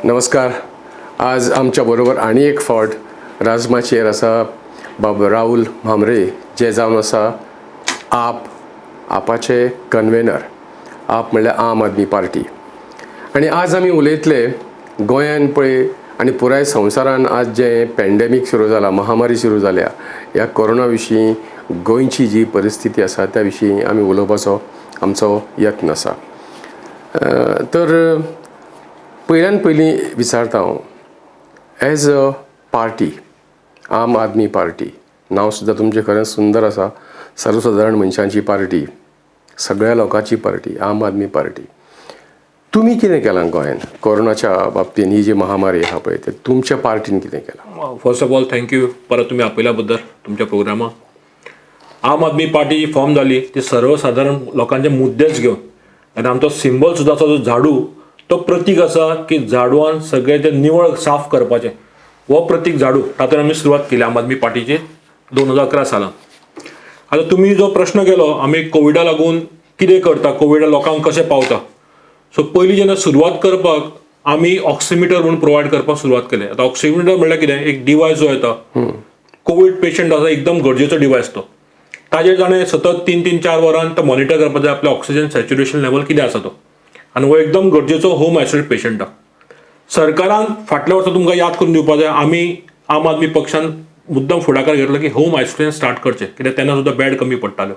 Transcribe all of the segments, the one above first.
नमस्कार. आज आमच्या बरोबर आनी एक फावट राजमाचयेर आसा बाब राहुल म्हांबरे, जे जावन आसा आप, आपाचे कन्वेनर. आप म्हणल्यार आम आदमी पार्टी. आनी आज आमी उलयतले गोंयान पळय आनी पुराय संवसारान आज जें पॅन्डेमीक सुरू जाला, महामारी सुरू जाल्या, ह्या कोरोना विशीं गोंयची जी परिस्थिती आसा त्या विशीं आमी उलोवपाचो आमचो यत्न आसा. तर पयल्यान पयलीं विचारता हांव, एज अ पार्टी, आम आदमी पार्टी नांव सुद्दां तुमचें खरेंच सुंदर आसा. सर्वसादारण मनशांची पार्टी, सगळ्या लोकांची पार्टी, आम आदमी पार्टी. तुमी कितें केलां गोंयान कोरोनाच्या बाबतीन? ही जी महामारी आहा पळय, ते तुमच्या पार्टीन कितें केलां? First of all, thank you परत तुमी आपयल्या बद्दल तुमच्या प्रोग्रामाक. आम आदमी पार्टी फॉर्म जाली ती सर्वसाधारण लोकांचे मुद्देच घेवन आनी आमचो सिंबल सुद्दां आसा जो झाडू. तो प्रतीक आसा की झाडवान सगळें तें निवळ साफ करपाचें, हो प्रतीक झाडू. तातूंत आमी सुरवात केली आम आदमी पार्टीची 2011 सालान. आतां तुमी जो प्रश्न केलो, आमी कोविडा लागून कितें करता, कोविडा लोकांक कशें पावता. सो पयलीं जेन्ना सुरवात करपाक आमी ऑक्सिमिटर म्हणून प्रोवायड करपाक सुरवात केलें. आतां ऑक्सिमिटर म्हणल्यार कितें? एक डिवायस जो येता, कोवीड पेशंट आसा, एकदम गरजेचो डिवायस तो. ताजेर ताणें सतत 3-3, 4 वरां तो मॉनिटर करपाक जाय आपलें ऑक्सिजन सॅच्युरेशन लेवल कितें आसा तो. आनी हो एकदम गरजेचो होम आयसोलेट पेशंटाक. सरकारान फाटल्या वर्सा, तुमकां याद करून दिवपाक जाय, आमी आम आदमी पक्षान मुद्दम फुडाकार घेतलो की होम आयसोलेशन स्टार्ट करचें, कित्याक तेन्ना सुद्दां बेड कमी पडटाल्यो.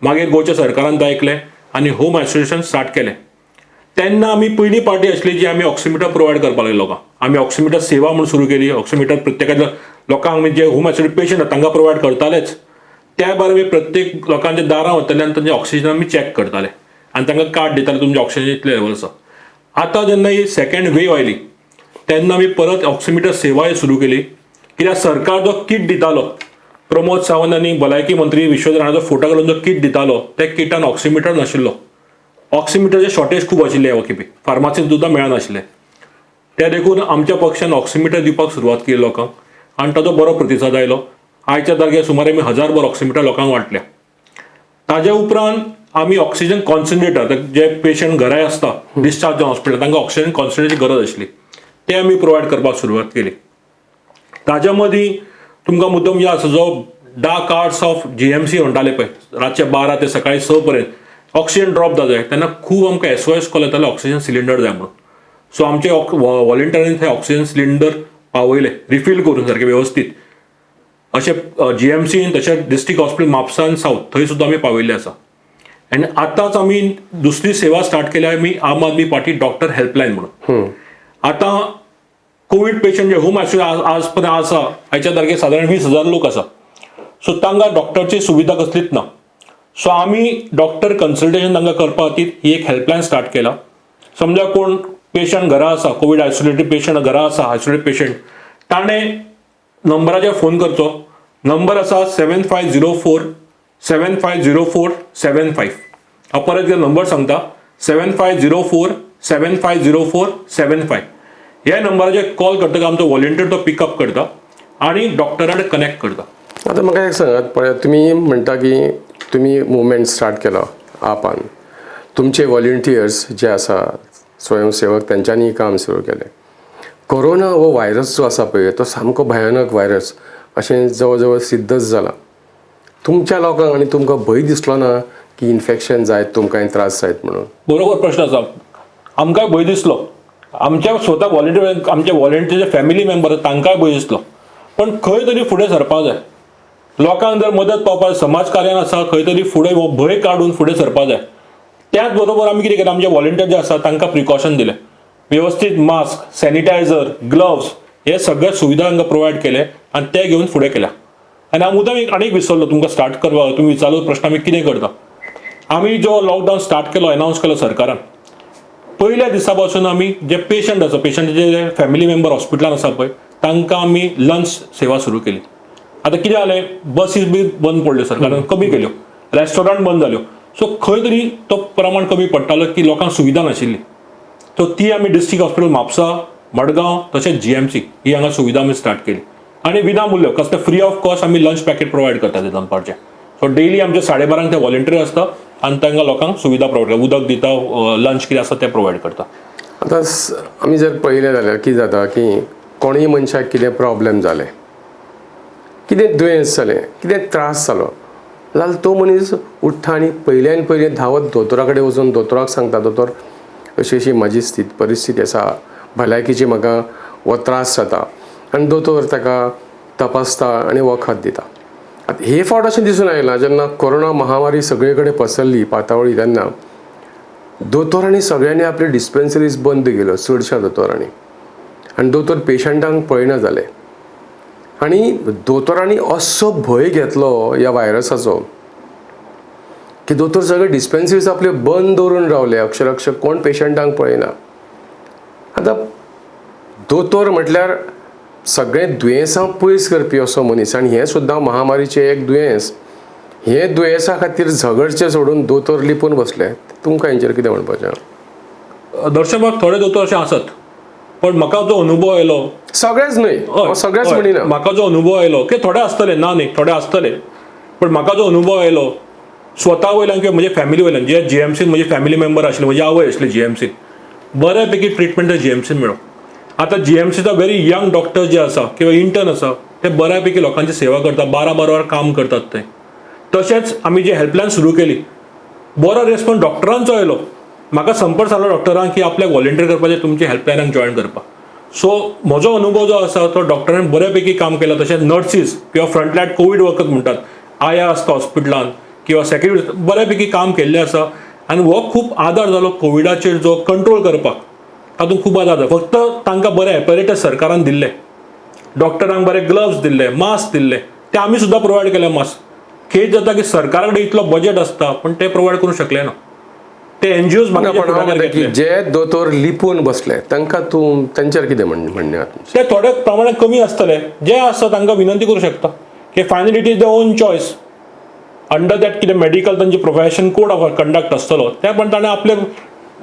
मागीर गोंयच्या सरकारान तें आयकलें आनी होम आयसोलेशन स्टार्ट केलें. तेन्ना आमी पयली पार्टी आसली जी आमी ऑक्सिमिटर प्रोवायड करपाक लागले लोकांक. आमी ऑक्सिमिटर सेवा म्हूण सुरू केली. ऑक्सिमिटर प्रत्येकाच्या लोकांक आमी जे होम आयसोलेट पेशंट आसा तांकां प्रोवायड करतालेच, त्या भायर आमी प्रत्येक लोकांच्या दारां वताले आनी तांचे ऑक्सिजन आमी चॅक करताले आनी तांकां कार्ड दिताले, तुमचें ऑक्सिजन इतलें लेवल आसा. आतां जेन्ना ही सेकंड वेव आयली तेन्ना आमी परत ऑक्सिमिटर सेवाय सुरू केली, कित्याक सरकार जो किट दितालो, प्रमोद सावंत आनी भलायकी मंत्री विश्वजीत राणाचो फोटो घालून जो किट दितालो, त्या किटान ऑक्सिमिटर नाशिल्लो. ऑक्सिमिटरचे शॉर्टेज खूब आशिल्ले ह्या खेपे, फार्मासीत सुद्दां मेळनाशिल्ले. त्या देखून आमच्या पक्षान ऑक्सिमिटर दिवपाक सुरवात केली लोकांक आनी ताचो बरो प्रतिसाद आयलो. आयच्या तारखेर सुमारे आमी 1000भर ऑक्सिमिटर लोकांक वांटल्या. ताज्या उपरांत आमी ऑक्सिजन कॉन्सन्ट्रेटर, जे पेशंट घराय आसता, डिस्चार्ज जावन हॉस्पिटल, तांकां ऑक्सिजन कॉन्सन्ट्रेटरची गरज आसली, ते आमी प्रोवायड करपाक सुरवात केली. ताज्या मदीं तुमकां मुद्दम याद आसा, जो डार्क आवर्स ऑफ जीएमसी म्हणटाले पळय, रातचे 12 ते सकाळी 6 पर्यंत ऑक्सिजन ड्रॉप जाता, तेन्ना खूब आमकां एसओएस कॉल येताले, ऑक्सिजन सिलिंडर जाय म्हणून. सो आमचे वॉलंटियरांनी थंय ऑक्सिजन सिलिंडर पावयले, रिफील करून सारके वेवस्थीत अशें जीएमसीन, तशेंच डिस्ट्रिक्ट हॉस्पिटल म्हापसा आनी सावथ थंय सुद्दां आमी पावयल्ले आसा. आनी आतांच आमी दुसरी सेवा स्टार्ट केल्या आमी, आम आदमी पार्टी डॉक्टर हेल्पलायन म्हणून. आतां कोवीड पेशंट जे होम आयसोलेशन आज पर्यंत आसा, आयच्या तारखेर सादारण 20,000 लोक आसा. सो तांकां डॉक्टरची सुविधा कसलीच ना. सो आमी डॉक्टर कन्सल्टेशन तांकां करपा खातीर ही एक हेल्पलायन स्टार्ट केला. समजा कोण पेशंट घरा आसा, कोवीड आयसोलेटेड पेशंट घरा आसा, आयसोलेटेड पेशंट, ताणें नंबराचेर फोन करचो. नंबर आसा 7504750475. हांव परत एकदा नंबर सांगता, 7504750475. ह्या नंबराचेर कॉल करतकच आमचो वॉलंटियर तो पिकअप करता आनी डॉक्टरा कडेन कनेक्ट करता. आतां म्हाका एक सांगात, पळयात, तुमी म्हणटा की तुमी मुवमेंट स्टार्ट केलो आपान, तुमचे वॉलंटियर्स जे आसा, स्वयंसेवक, तेंच्यांनी काम सुरू केलें. कोरोना हो व्हायरस जो आसा पळय, तो सामको भयानक व्हायरस अशें जवळ जवळ सिद्धच जालां. तुमच्या लोकांक आनी तुमकां भंय दिसलो ना की इन्फेक्शन जायत, तुमकांय त्रास जायत म्हणून? बरोबर प्रश्न आसा. आमकांय भंय दिसलो. आमच्या स्वता वॉलंटियर, आमच्या वॉलंटियरचे फॅमिली मेंबर, तांकांय भंय दिसलो. पण खंय तरी फुडें सरपाक जाय. लोकांक जर मदत पावपाक, समाज कार्यान आसा, खंय तरी फुडें हो भंय काडून फुडें सरपाक जाय. त्याच बरोबर आमी कितें केलें, आमचे वॉलंटियर जे आसा तांकां प्रिकॉशन दिलें. व्यवस्थीत मास्क, सॅनिटायझर, ग्लव्स हे सगळे सुविधा तांकां प्रोवायड केले आनी ते घेवन फुडें केल्या. आनी हांव मुद्दाम एक आनी एक विसरलो तुमकां स्टार्ट करपाक. तुमी विचारलो प्रश्न, आमी कितें करता. आमी जो लॉकडावन स्टार्ट केलो, अनावन्स केलो सरकारान, पयल्या दिसा पासून आमी जे पेशंट आसा, पेशंटाचे जे फॅमिली मेंबर हॉस्पिटलान आसा पळय, तांकां आमी लंच सेवा सुरू केली. आतां कितें जालें, बसीस बी बंद पडल्यो, सरकारान कमी केल्यो, रेस्टॉरंट बंद जाल्यो. सो खंय तरी तो प्रमाण कमी पडटालो की लोकांक सुविधा नाशिल्ली. सो ती आमी डिस्ट्रिक्ट हॉस्पिटल म्हापसा, मडगांव तशेंच जीएमसी ही हांगा सुविधा आमी स्टार्ट केली आनी विना मूल्य, कसलें फ्री ऑफ कॉस्ट आमी लंच पॅकेट प्रोवायड करता ते दनपारचे. सो डेली आमचे 12:30 ते व्हॉलंटियर आसता आनी तांकां लोकांक सुविधा प्रोवायड करता, उदक दिता, लंच कितें आसा तें प्रोवायड करता. आतां आमी जर पळयलें जाल्यार कितें जाता की कोणूय मनशाक कितें प्रॉब्लम जालें, कितें दुयेंस जालें, कितें त्रास जालो जाल्यार तो मनीस उठ्ठा आनी पयल्यान पयलीं धांवत दोतोरा कडेन वचून दोतोराक सांगता, दोतोर अशी अशी म्हाजी परिस्थिती आसा, भलायकीची म्हाका हो त्रास जाता, आनी दोतोर ताका तपासता आनी वखद दिता. आतां हे फावट अशें दिसून आयलां जेन्ना कोरोना महामारी सगळे कडेन पसरली, पातावळी, तेन्ना दोतोरांनी सगळ्यांनी आपली डिस्पेन्सरीज बंद केल्यो, चडश्या दोतोरांनी, आनी दोतोर पेशंटांक पळयना जाले. आनी दोतोरांनी असो भंय घेतलो ह्या व्हायरसाचो की दोतोर सगळे डिस्पेन्सरीज आपल्यो बंद दवरून रावले, अक्षरक्ष कोण पेशंटांक पळयना. आतां दोतोर म्हटल्यार सगळें दुयेंसां पयस करपी असो मनीस, आनी हें सुद्दां महामारीचें एक दुयेंस, हे दुयेंसा खातीर झगडचें सोडून दोतोर लिपून बसले. तुमकां हेंचेर कितें म्हणपाचें? दर्शन बाब, थोडे दोतोर अशे आसत, पण म्हाका जो अनुभव आयलो, सगळेच न्हय, हांव सगळेच म्हणिना, म्हाका जो अनुभव आयलो की थोडे आसतले, ना न्ही, थोडे आसतले, पण म्हाका जो अनुभव आयलो स्वता वयल्यान किंवा म्हज्या फॅमिली वयल्यान, जे जीएमसीन म्हजी फॅमिली मेंबर आशिल्ले, म्हजी आवय आशिल्ली जीएमसीन, बऱ्यापैकी ट्रिटमेंट जीएमसीन मेळ्ळो. आतां जीएमसीचो व्हेरी यंग डॉक्टर जे आसा किंवा इंटर्न आसा ते बऱ्यापैकी लोकांची सेवा करता, 12-12 वर काम करतात ते. तशेंच आमी जे हेल्पलायन सुरू केली, बरो रेस्पॉन्स डॉक्टरांचो आयलो. म्हाका संपर्क सादलो डॉक्टरांक की आपल्याक व्हॉलंटियर करपाचें, तुमचे हेल्पलायनाक जॉयन करपाक. सो म्हजो अनुभव जो आसा तो डॉक्टरान बऱ्यापैकी काम केलां. तशेंच नर्सीस किंवा फ्रंटलायन कोवीड वर्कर्स म्हणटात, आया आसता हॉस्पिटलान किंवा सेक्युरिटी, बऱ्यापैकी काम केल्लें आसा. आनी हो खूब आदार जालो कोविडाचेर जो कंट्रोल करपाक, तातूंत खूब आदार जालो. फक्त तांकां बरें एपरेटस सरकारान दिल्ले, डॉक्टरांक बरे ग्लव्स दिल्ले, मास्क दिल्ले, ते आमी सुद्दां प्रोवायड केले मास्क. खेद जाता की सरकारा कडेन इतलो बजेट आसता पण ते प्रोवायड करूंक शकले ना, ते एनजीओज. ना, पण हांव म्हणटा की जे दोतोर लिपून बसले तांकां तूं तांचेर कितें म्हणणें आहा तुमचें? ते थोड्या प्रमाणात कमी आसतले, जे आसता तांकां विनंती करूं शकता की finally it is the own choice under that कितें मेडिकल तांची प्रोफेशन कोड ऑफ कंडक्ट आसतलो, त्या प्रमाणे ताणें आपले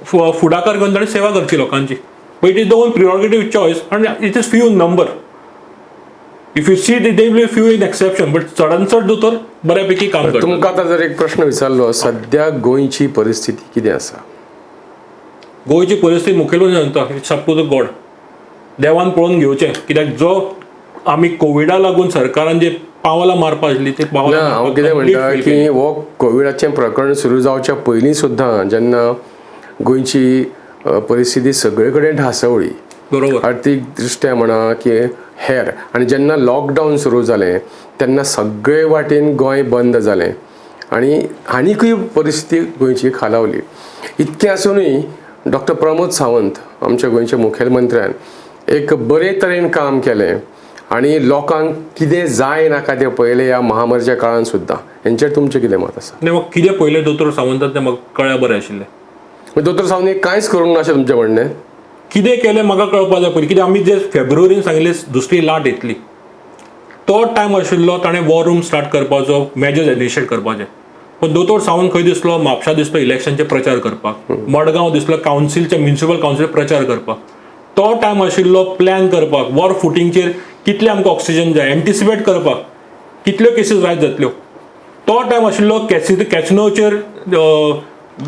फुडाकार घेवन ताणें सेवा करची लोकांची. But it is the own prerogative choice आनी it is few in number. If you see, they will few in exception, but चडान चड दोतोर बऱ्यापैकी काम करता. तुमकां आतां जर एक प्रश्न विचारलो, सद्या गोंयची परिस्थिती कितें आसा? गोंयची परिस्थिती मुखेल सांगता, it's up to the God, देवान पळोवन घेवचें, कित्याक जो आमी कोविडा लागून सरकारान जे पावलां मारपा आसली ती ना, पावलां हांव कितें म्हणटा की हो कोविडाचें प्रकरण सुरू जावच्या पयलीं सुद्दां जेन्ना गोंयची परिस्थिती सगळे कडेन ढासवळी, आर्थीक दृश्ट्या म्हणा की हेर, आनी जेन्ना लॉकडावन सुरू जालें तेन्ना सगळे वाटेन गोंय बंद जालें आनी आनीकूय परिस्थिती गोंयची खालावली. इतकें आसुनूय डॉक्टर प्रमोद सावंत आमच्या गोंयच्या मुखेलमंत्र्यान एक बरे तरेन काम केलें आनी लोकांक कितें जाय नाका तें पळयलें ह्या महामारीच्या काळान सुद्दां. हेंचेर तुमचें कितें मत आसा? आनी म्हाका कितें पयलें दोतोर सावंतान तें म्हाका कळ्ळ्यार बरें आशिल्लें. दोतोर सावंत कांयच करूंक ना अशें तुमचें म्हणणें? कितें केलें म्हाका कळपा जाय पयलीं, कित्याक आमी जे फेब्रुवारीन सांगिल्लें दुसरी लाट येतली, तो टायम आशिल्लो ताणें वॉर रूम स्टार्ट करपाचो, मेजर्स इनिशिएट करपाचे. पूण दोतोर सावंत खंय दिसलो? म्हापशा दिसलो इलेक्शनचे प्रचार करपाक, मडगांव दिसलो कावन्सिलचे, म्युनिसिपल कावन्सिल प्रचार करपाक. तो टायम आशिल्लो प्लॅन करपाक, वॉर फुटींगचेर कितले आमकां ऑक्सिजन जाय एंटिसिपेट करपाक, कितल्यो केसीस रायज जातल्यो. तो टायम आशिल्लो कॅसिनोचेर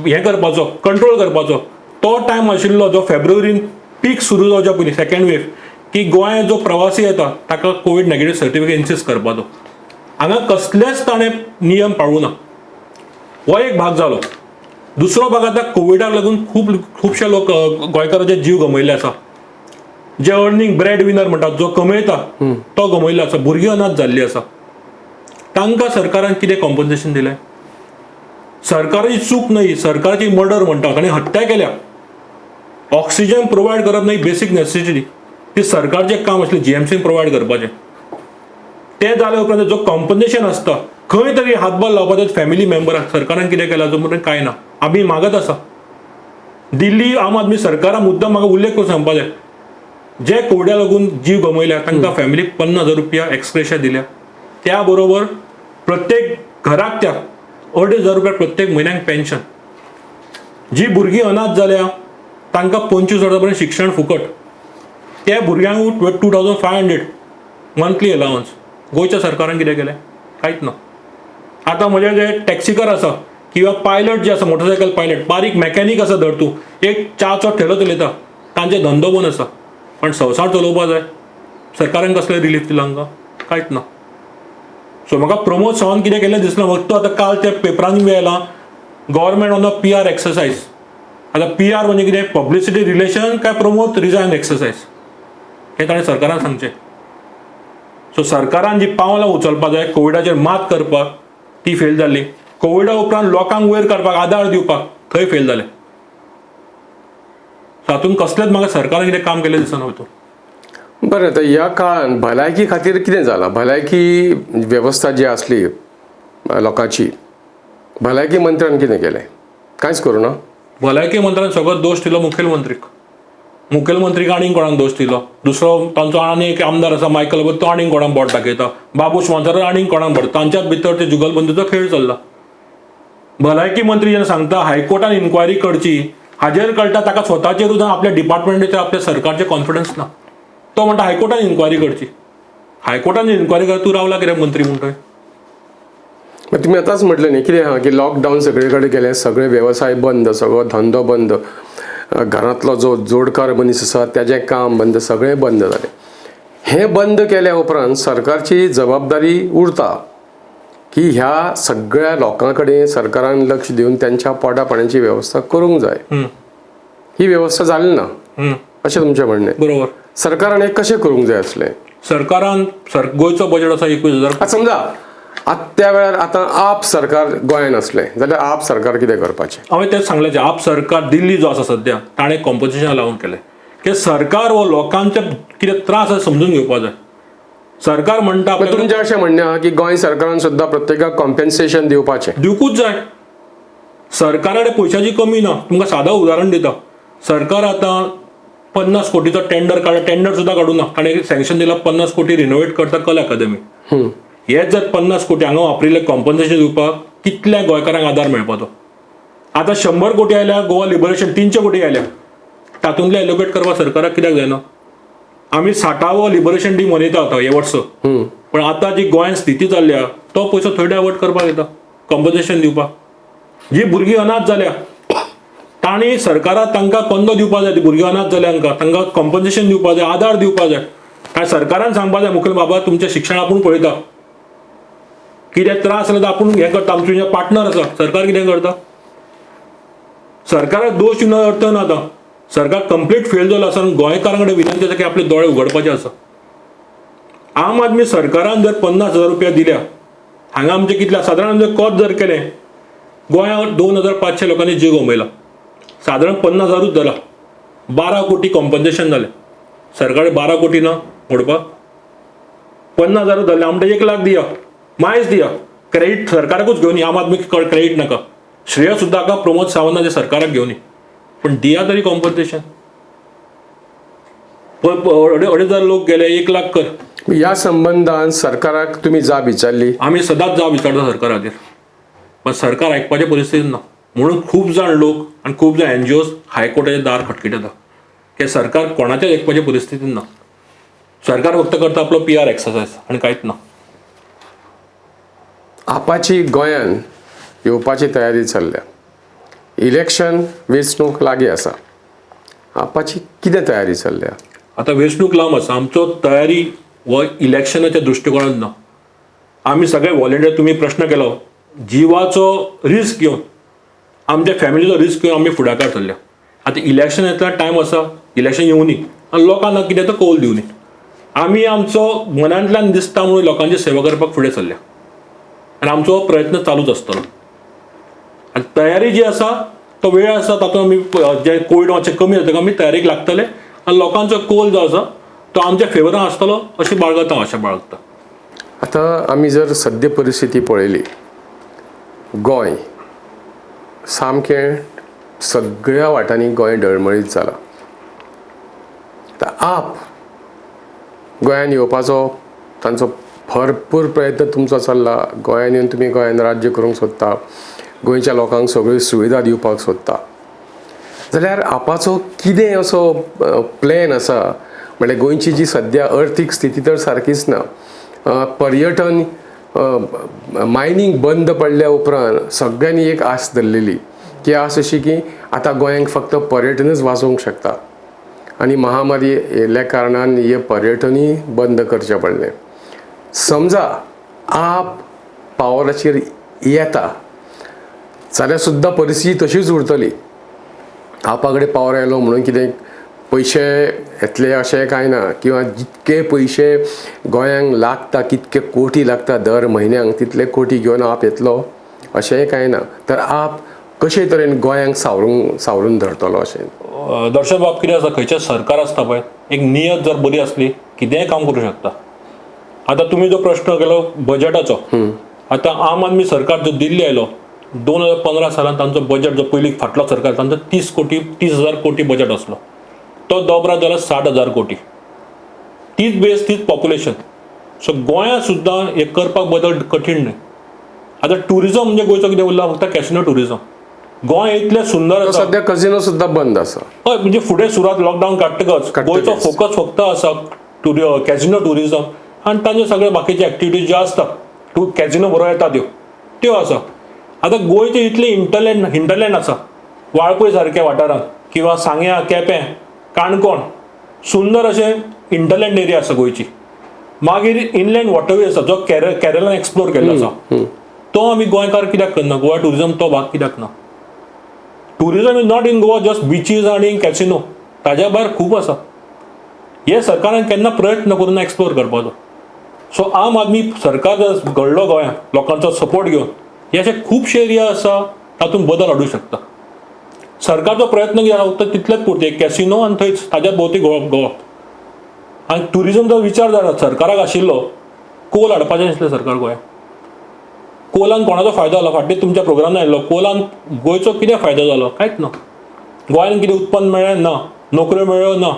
हें करपाचो, कंट्रोल करपाचो. तो टायम आशिल्लो जो फेब्रुवारीन पीक सुरू जावच्या पयलीं सेकंड वेव की गोंयांत जो प्रवासी येता ताका कोवीड नेगेटीव सर्टिफिकेट इन्सिस्ट करपाचो. हांगा कसलेच ताणें नियम पाळूं ना. हो एक भाग जालो. दुसरो भाग, आतां कोविडाक लागून खूब खुबशे लोक गोंयकाराचे जीव गमयल्ले आसा. जे अर्निंग ब्रेड विनर म्हणटात, जो कमयता तो गमयल्लो आसा, भुरगीं अनाथ जाल्लीं आसा. तांकां सरकारान कितें कॉम्पन्सेशन दिलें? सरकाराची चूक न्हय, सरकाराची मर्डर म्हणटा, ताणें हत्या केल्या. ऑक्सिजन प्रोवायड करप न्हय बेसीक नेसेसिटी, ती सरकारचें काम आसलें जीएमसीन प्रोवायड करपाचें. तें जाल्या उपरांत जो कॉम्पन्सेशन आसता खंय तरी हातभार लावपाचो फॅमिली मेंबराक, सरकारान कितें केलां अजून मेरेन कांय ना. आमी मागत आसा दिल्ली आम आदमी सरकारा मुद्दम म्हाका उल्लेख करून सांगपा जाय, जे कोविडा लागून जीव गमयल्या तांकां फॅमिलीक 50,000 रुपया एक्सग्रेशिया दिल्या, त्या बरोबर प्रत्येक घराक त्या 2,500 रुपया प्रत्येक म्हयन्याक पेन्शन. जी भुरगीं अनाथ जाल्या तांकां 25 वर्सां पर्यंत शिक्षण फुकट, त्या भुरग्यांक 2500 मंथली अलावन्स. गोंयच्या सरकारान कितें केलें? कांयच ना. आतां म्हजे जे टॅक्सीकार आसा किंवा पायलट जे आसा, मोटरसायकल पायलट, बारीक मॅकॅनीक आसा, धर तूं एक च्याचो ठेलो चलयता, तांचे धंदो बंद आसा, पण संवसार चलोवपा जाय. सरकारान कसलें रिलीफ दिलां हांकां? कांयच ना. सो म्हाका प्रमोद सावंत कितें केल्लें दिसना. फक्त आतां काल त्या पेपरांनी बी आयलां government on a PR exercise. आतां PR म्हणजे कितें? पब्लिसिटी रिलेशन काय प्रमोद रिजायन एक्सरसायज, हें ताणें सरकारान सांगचें. सो सरकारान जी पावलां उचलपाक जाय कोविडाचेर मात करपाक ती फेल जाली. कोविडा उपरांत लोकांक वयर काडपाक आदार दिवपाक थंय फेल जाले. तातूंत कसलेंच म्हाका सरकारान कितें काम केल्लें दिसना वयतून. बरें, आतां ह्या काळान भलायकी खातीर कितें जालां? भलायकी वेवस्था जी आसली लोकांची, भलायकी मंत्र्यान कितें केलें? कांयच करूं ना. भलायकी मंत्र्यान सगळो दोश दिलो मुखेलमंत्रीक. मुखेलमंत्रीक आनीक कोणाक दोश दिलो? दुसरो तांचो आनी एक आमदार आसा मायकल, तो आनीक कोणाक बोट दाखयता. बाबूश मोन्सेरात आनीक कोणाक बोट. तांच्याच भितर ते जुगलबंदीचो खेळ चल्ला. भलायकी मंत्री जेन्ना सांगता हायकोर्टान इन्क्वायरी करची, हाजेर कळटा ताका स्वताचेरूच आपल्या डिपार्टमेंटाचेर आपल्या सरकारचेर कॉन्फिडन्स ना. तो म्हणटा हायकोर्टान इन्क्वायरी करची. हायकोर्टान इन्क्वायरी कर, तूं रावला कित्याक मंत्री म्हणटय? तुमी आतांच म्हटलें न्ही कितें आहा की लॉकडावन सगळे कडेन केलें, सगळे वेवसाय बंद, सगळो धंदो बंद, घरांतलो जो जोडकार मनीस आसा तेजें काम बंद, सगळें बंद जालें. हें बंद केल्या उपरांत सरकारची जबाबदारी उरता की ह्या सगळ्या लोकां कडेन सरकारान लक्ष दिवन त्यांच्या पोटा पाण्याची वेवस्था करूंक जाय. ही वेवस्था जाली ना अशें तुमचें म्हणणें. बरोबर. सरकारान हें कशें करूंक जाय आसलें? सरकारान गोंयचो बजेट आसा 21,000. आतां समजा आतां त्या वेळार आतां आप सरकार गोंयान आसलें जाल्यार आप सरकार कितें करपाचें? हांवें तेंच सांगलें, आप सरकार दिल्ली जो आसा सद्या ताणें कॉम्पोजिशन लावन केलें की सरकार हो लोकांचे कितें त्रास आसा समजून घेवपा जाय. सरकार म्हणटा तुमचें अशें म्हणणें आहा की गोंय सरकारान सुद्दां प्रत्येकाक कॉम्पेन्सेशन दिवपाचें? दिवकूच जाय. सरकारा कडेन पयशाची कमी ना. तुमकां सादा उदाहरण दिता. सरकार आतां 50 कोटीचो टेंडर काडला, टेंडर सुद्दां काडूं ना, ताणें सँक्शन दिला 50 कोटी रिनोवेट करता कला अकादमी. हे जर 50 कोटी हांगा वापरिल्ले कॉम्पन्सेशन दिवपाक कितल्या गोंयकारांक आदार मेळपाचो? आतां 100 कोटी आयल्या, गोवा लिबरेशन 300 कोटी आयल्या, तातूंतले एलोकेट करपाक सरकाराक कित्याक जायना? आमी 60वो लिबरेशन डे मनयता आतां हे वर्स, पण आतां जी गोंयांत स्थिती चल्ल्या तो पयसो थंय डायवर्ट करपाक येता कॉम्पन्सेशन दिवपाक. जी भुरगीं अनाथ जाल्या तांणी सरकाराक तांकां कंदो दिवपाक जाय. ती भुरगीं अनाथ जाल्या हांकां तांकां कॉम्पन्सेशन दिवपाक जाय, आदार दिवपाक जाय. काय सरकारान सांगपाक जाय मुखेल बाबा तुमचें शिक्षण आपूण पळयता, कितें त्रास जाल्यार आपूण हें करता, आमचे पार्टनर आसा. सरकार कितें करता? सरकाराक दोश दिवन अर्थ ना. आतां सरकार कंप्लीट फेल जालो आसा आनी गोंयकारां कडेन विनंती आसा की आपले दोळे उगडपाचे आसा. आम आदमी सरकारान जर 50,000 रुपया दिल्या, हांगा आमचे कितले सादारण जर कोत जर केलें, गोंयांत 2,500 लोकांनी जीव गमयला, सादारण 50,000ूच जाला, 12 कोटी कॉम्पन्सेशन जालें. सरकार 12 कोटी ना मोडपाक, 50,000 जालें, आमकां 1 लाख दिया, मायज दिया, क्रेडीट सरकाराकूच घेवनी, आम आदमी क्रेडीट नाका, श्रेय सुद्दां हाका प्रमोद सावंताचे सरकाराक घेवनी, पण दिया तरी कॉम्पन्सेशन. 2,500 लोक गेले, 1 लाख कर. ह्या संबंदान सरकाराक तुमी जाब विचारली? आमी सदांच जाब विचारता सरकारा खातीर, पण सरकार आयकपाचे परिस्थितीन ना. म्हणून खूब जाण लोक आनी खूब जाण एनजीओज हायकोर्टाचे दार खटखटयता की सरकार कोणाच्याच आयकपाचे परिस्थितीन ना. सरकार फक्त करता आपलो PR exercise आनी कांयच ना. आपाची गोंयान येवपाची तयारी चल्ल्या, इलेक्शन वेंचणूक लागीं आसा, आपाची कितें तयारी चल्ल्या? आतां वेंचणूक लांब आसा, आमचो तयारी हो इलेक्शनाच्या दृश्टिकोणान ना. आमी सगळे व्हॉलेंटियर, तुमी प्रश्न केलो, जिवाचो रिस्क घेवन, आमच्या फॅमिलीचो रिस्क घेवन आमी फुडाकार चल्ल्या. आतां इलेक्शन येतलो टायम आसा, इलेक्शन येवनी आनी लोकांक कितें तो कौल दिवनी. आमी आमचो मनांतल्यान दिसता म्हणून लोकांची सेवा करपाक फुडें सरल्या आनी आमचो प्रयत्न चालूच आसतलो. आनी तयारी जी आसा तो वेळ आसा तातूंत आमी जे कोवीड मातशें कमी जातकच आमी तयारेक लागतले आनी लोकांचो कोल जो आसा तो आमच्या फेवरान आसतलो अशें बाळगता, अशें बाळगता. आतां आमी जर सद्य परिस्थिती पळयली, गोंय सामकें सगळ्या वाटांनी गोंय डळमळीत जालां. आतां आप गोंयान येवपाचो तांचो भरपूर प्रयत्न तुमचो चल्ला. गोंयान येवन तुमी गोंयान राज्य करूंक सोदता, गोंयच्या लोकांक सगळ्यो सुविधा दिवपाक सोदता, जाल्यार आपाचो कितें असो प्लॅन आसा? म्हणल्यार गोंयची जी सद्या अर्थीक स्थिती तर सारकीच ना, पर्यटन मायनींग बंद पडल्या उपरांत सगळ्यांनी एक आस धरलेली की आस अशी की आतां गोंयांक फक्त पर्यटनच वाचोवंक शकता आनी महामारी येयल्ल्या कारणान हे पर्यटनूय बंद करचें पडलें. समजा आप पावराचेर येता जाल्यार सुद्दां परिस्थिती तशीच उरतली. आपा कडेन पावर आयलो म्हणून कितें पयशे येतले अशें कांय ना, किंवां जितके पयशे गोंयांक लागता, कितके कोटी लागता दर म्हयन्यांक, तितले कोटी घेवन आप येतलो अशेंय कांय ना. तर आप कशे तरेन गोंयांक सावरून धरतलो अशें? दर्शन बाब, कितें आसा, खंयचें सरकार आसता पळय, एक नियत जर बरी आसली कितेंय काम करूं शकता. आतां तुमी जो प्रश्न केलो बजेटाचो, आतां आम आदमी सरकार जो दिल्ली आयलो 2015 सालान तांचो बजेट जो पयलीं फाटलो सरकार तांचो 30,000 कोटी बजेट आसलो, तो दोबरा जालो 60,000 कोटी. तीच बेस, तीच पॉप्युलेशन. सो गोंयांत सुद्दां हें करपाक बदल कठीण न्हय. आतां ट्युरिजम म्हणजे गोंयचो कितें उरला, फक्त कॅसिनो ट्युरिजम. गोंय इतलें सुंदर आसा, सद्या कजिनो सुद्दां बंद आसा. हय, म्हणजे फुडें सुरवात लॉकडावन काडटकच गोंयचो फोकस फक्त आसा कॅसिनो ट्युरिजम आनी तांचे सगळे बाकीचे एक्टिविटीज ज्यो आसता कॅसिनो बरोबर येता त्यो आसा. आतां गोंयचे इतले हिंटरलँड आसा, वाळपय सारक्या वाठारांत किंवा सांग्या, केपें, काणकोण सुंदर अशें हिंटरलँड एरिया आसा गोंयची. मागीर इनलँड वॉटरवे आसा जो केरलान एक्सप्लोर केल्लो आसा, तो आमी गोंयकार कित्याक करना? गोवा ट्युरिजम तो भाग कित्याक ना? Tourism is not in Goa just beaches आनी कॅसिनो, ताज्या भायर खूब आसा. हे सरकारान केन्ना प्रयत्न करून एक्सप्लोर करपाचो. सो आम आदमी सरकार जर घडलो गोंयांत लोकांचो सपोर्ट घेवन, हे अशे खुबशे एरिया आसा तातूंत बदल हाडूंक शकता. सरकारचो प्रयत्न कितें आसा फक्त तितलेच पुरते, एक कॅसिनो आनी थंयच ताज्या भोंवती गोवा. आनी ट्युरिजम जर विचार जाला सरकाराक आशिल्लो, कोल हाडपाचें आसलें सरकार गोंयांत. कोलान कोणाचो फायदो जालो? फाटीं तुमच्या प्रोग्रामान आयिल्लो, कोलान गोंयचो कितें फायदो जालो? कांयच ना. गोंयान कितें उत्पन्न मेळ्ळें ना, नोकऱ्यो मेळ्ळ्यो ना.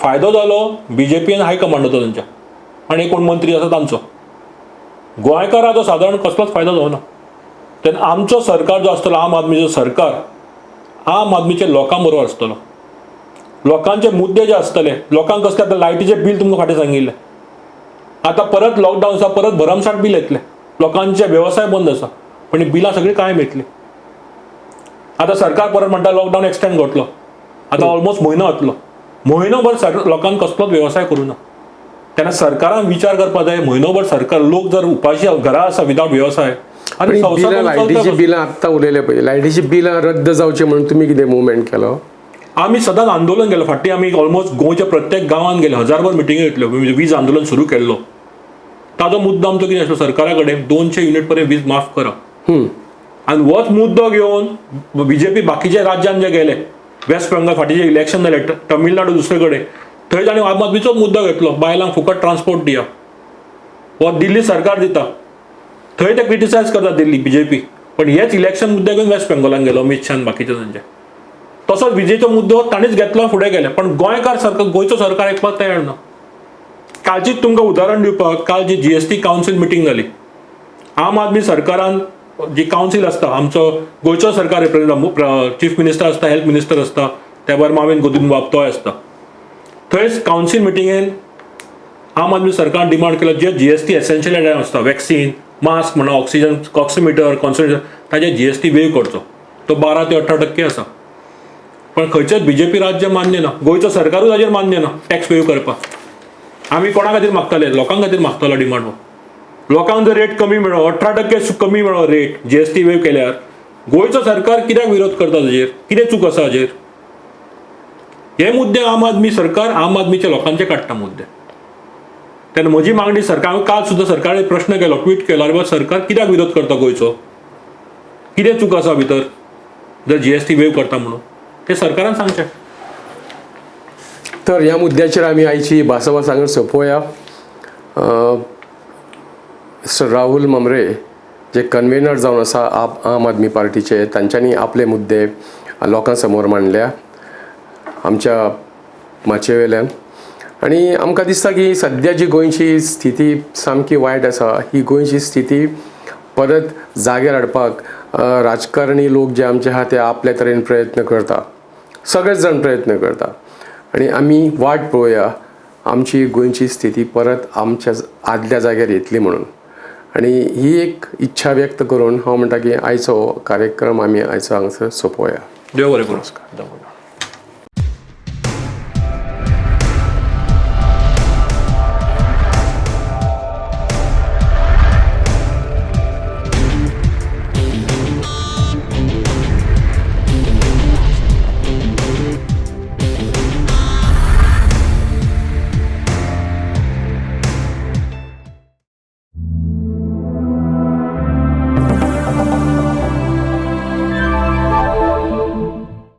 फायदो जालो बीजेपी आनी हायकमांडाचो तांच्या आनी कोण मंत्री आसा तांचो. गोंयकाराचो सादारण कसलोच फायदो जावना. तेन्ना आमचो सरकार जो आसतलो, आम आदमीचो सरकार, आम आदमीच्या लोकां बरोबर आसतलो. लोकांचे मुद्दे जे आसतले, लोकांक कसले आतां लायटीचें बील तुमकां फाटीं सांगिल्लें, आतां परत लॉकडावन आसा, परत भरमसाठ बील येतलें, लोकांचे वेवसाय बंद आसा, पण ही बिलां सगळीं कायम येतलीं. आतां सरकार परत म्हणटा लॉकडावन एक्सटेंड करतलो, आतां ऑलमोस्ट म्हयनो वतलो, म्हयनोभर सर लोकांक कसलोच वेवसाय करूं ना. तेन्ना सरकारान विचार करपाक जाय, म्हयनोभर सरकार लोक जर उपाशी घरा आसा विदावट वेवसाय आनी बिलां, लायटीची बिलां आत्तां उलयले पळय, लायटीची बिलां रद्द जावची म्हणून तुमी कितें मुवमेंट केलो? आमी सदांच आंदोलन केलें. फाटीं आमी ऑलमोस्ट गोंयच्या प्रत्येक गांवांत गेले, हजारभर मिटिंग्यो घेतल्यो, वीज आंदोलन सुरू केल्लो. ताजो मुद्दो आमचो कितें आसलो, सरकारा कडेन 200 युनिट पर्यंत वीज माफ करा. आनी होच मुद्दो घेवन बीजेपी बाकीच्या राज्यांत जे गेले, वेस्ट बेंगॉल फाटीं जे इलेक्शन जालें, तमिळनाडू दुसरे कडेन, थंय ताणें आम आदमीचोच मुद्दो घेतलो, बायलांक फुकट ट्रान्सपोर्ट दिया, हो दिल्ली सरकार दिता. थंय ते क्रिटिसायज करता दिल्ली बीजेपी, पण हेच इलेक्शन मुद्दे घेवन वेस्ट बेंगॉलान गेलो अमीत शान बाकीचे तांचे. तसोच विजेचो मुद्दो ताणेच घेतलो, फुडें गेले, पण गोंयकार सरकार, गोंयचो सरकार आयकपाक तयार ना. कालचीच तुमकां उदाहरण दिवपाक, काल जी GST council meeting जाली, आम आदमी सरकारान जी कावन्सील आसता, आमचो गोंयचो सरकार रिप्रेझेंट, चीफ मिनिस्टर आसता, हेल्थ मिनिस्टर आसता, त्या भायर माविन गोदीन बाब तोय आसता. थंयच कावन्सील मिटिंगेन आम आदमी सरकारान डिमांड केलो जे GST essential item आसता, वॅक्सीन, मास्क म्हणा, ऑक्सिजन, ऑक्सिमिटर, कॉन्सन्ट्रेटर, ताजे GST wave करचो. तो 12 ते 18% आसा, पण खंयचेच बीजेपी राज्य मान्य ना, गोंयचो सरकारूय ताजेर मान्य ना टॅक्स वेव करपाक. आमी कोणा खातीर मागताले? लोकां खातीर मागतालो डिमांड हो. लोकांक जर रेट कमी मेळ्ळो, 18% कमी मेळ्ळो रेट GST wave केल्यार, गोंयचो सरकार कित्याक विरोध करता ताजेर? कितें चूक आसा हाजेर? हे मुद्दे आम आदमी सरकार आम आदमीच्या लोकांचे काडटा मुद्दे. तेन्ना म्हजी मागणी सरकार, हांवें काल सुद्दां सरकाराक प्रश्न केलो, ट्वीट केलो, आरे बाबा सरकार कित्याक विरोध करता गोंयचो, कितें चूक आसा भितर जर GST wave करता म्हणून, तें सरकारान सांगचें. तर ह्या मुद्द्याचेर आमी आयची भासाभास हांगा सोंपोवया. मिस्टर राहुल म्हांबरे जे कन्वेनर जावन आसा आप आम आदमी पार्टीचे, तांच्यांनी आपले मुद्दे लोकां समोर मांडल्या आमच्या माचये वयल्यान. आनी आमकां दिसता की सद्या जी गोंयची स्थिती सामकी वायट आसा, ही गोंयची स्थिती परत जाग्यार हाडपाक राजकारणी लोक जे आमचे आहा ते आपले तरेन प्रयत्न करता, सगळेच जाण प्रयत्न करता. आनी आमी वाट पळोवया आमची गोंयची स्थिती परत आमच्या आदल्या जाग्यार येतली म्हणून. आनी ही एक इच्छा व्यक्त करून हांव म्हणटा की आयचो कार्यक्रम आमी आयचो हांगसर सोंपोवया. देव बरें करूं. नमस्कार.